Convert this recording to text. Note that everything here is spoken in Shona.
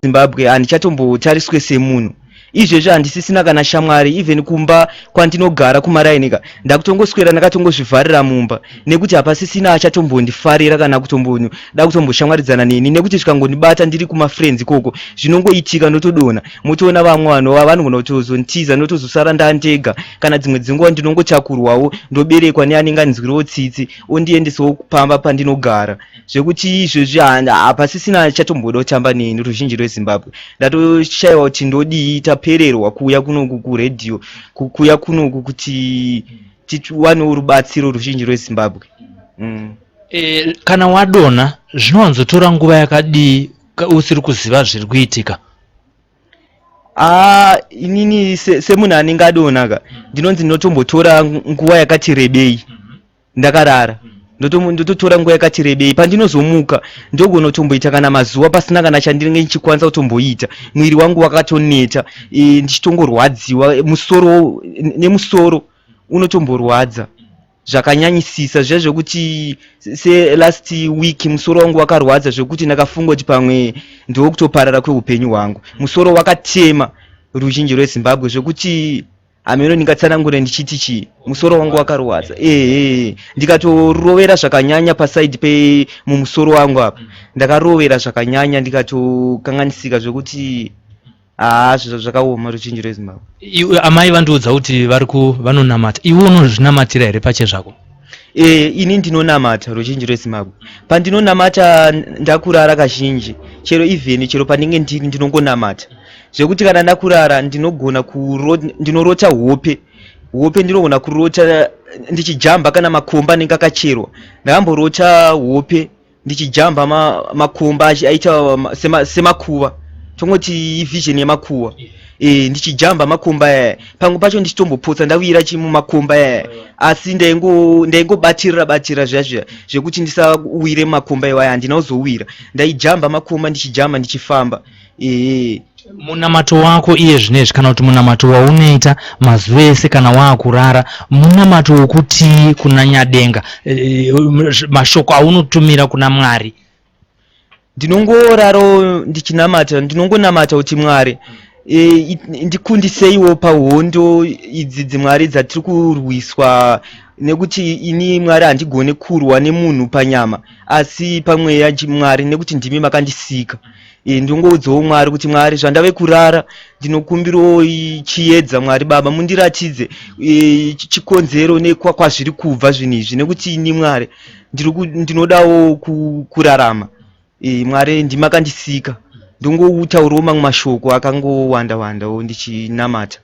Zimbabwe handichatombotariswe semunhu. Izvezvi handisisina kana shamwari even kumba kwandinogara kumaraini ka ndakutongoswera ndakatongozvivharira mumba nekuti hapasisina achatombondifarira kana kutomboda kutomboshamwaridzana neni nekuti zvikangondibata ndiri kumafriends ikoko zvinongoitika ndotodonha motoona vamwe vanhu vanogona kutozonditiza ndotozosara ndandega kana dzimwe dzenguva ndinongotakurwawo ndoberekwa neanenge anzwirawo tsitsi ondiendesawo pamba pandinogara zvekuti izvezvi hapasisina chatomboda kutamba neni ruzhinji rwezimbabwe ndatoshaiwa kuti ndodii tapererwa kuuya kunoku kuredhiyo kuuya kunoku kuti tiwanewo rubatsiro ruzhinji rwezimbabwe mm. E, kana wadonha zvinowanzotora nguva yakadii usiri kuziva zviri kuitika aa inini semunhu se anenge adonha ka ndinonzi ndinotombotora nguva yakati rebei ndakarara ndototora nguva yakati rebei pandinozomuka ndogona kutomboita kana mazuva pasina kana chandinenge ndichikwanisa kutomboita mwiri wangu wakatoneta e, ndichitongorwadziwa musoro nemusoro unotomborwadza zvakanyanyisisa zviya zvekuti selast week musoro wangu wakarwadza zvekuti ndakafunga kuti pamwe ndokutoparara kweupenyu hwangu musoro wakatema ruzhinji rwezimbabwe zvekuti hameno ndingatsanangure ndichiti chii musoro wangu wakarwadza ehe ndikatorovera zvakanyanya pasaidi pe mumusoro wangu apa ndakarovera zvakanyanya ndikatokanganisika zvekuti haa zvinhu zvakaoma ruzhinji rwezimbabwe Iwe amai vandiudza kuti vari ku vanonamata iwe unozvinamatira here pachezvako e, ini ndinonamata ruzhinji rwezimbabwe pandinonamata ndakurara kazhinji chero even chero pandinge ndiri ndinongonamata zvekuti kana ndakurara ndinogona ndinorota hope hope ndinogona kurota ndichijamba kana makomba anenge akacherwa ndakamborota hope ndichijamba makomba aita semakuva tongoti ivision yemakuva e, ndichijamba makomba aya pamwe pacho ndichitombopotsa ndawira chi mumakomba aya asi ndaingobatirira batirira zviya zviya zvekuti ndisawire mumakomba iwaya handina kuzowira ndaijamba makomba ndichijamba ndichifamba Ehe. Munamato wako iye zvinezvi kana kuti munamato waunoita mazuva ese kana waakurara munamato wokutii kuna Nyadenga eh, mashoko aunotumira kuna Mwari? Ndinongoraro ndichinamata, ndinongonamata kuti Mwari e, ndikundiseiwo pahondo idzi dzimwari dzatiri kurwiswa nekuti ini Mwari handigone kurwa nemunhu panyama asi pamweya Mwari nekuti ndimi makandisika. E, ndinongoudzawo Mwari kuti Mwari zvandave kurara ndinokumbirawo chiedza Mwari baba mundiratidze e, chikonzero nekwazviri kubva zvinhu izvi nekuti ini Mwari ndinodawo kurarama e, Mwari ndimi makandisika ndongoutaurawo mamwe mashoko akangowanda wandawo ndichinamata.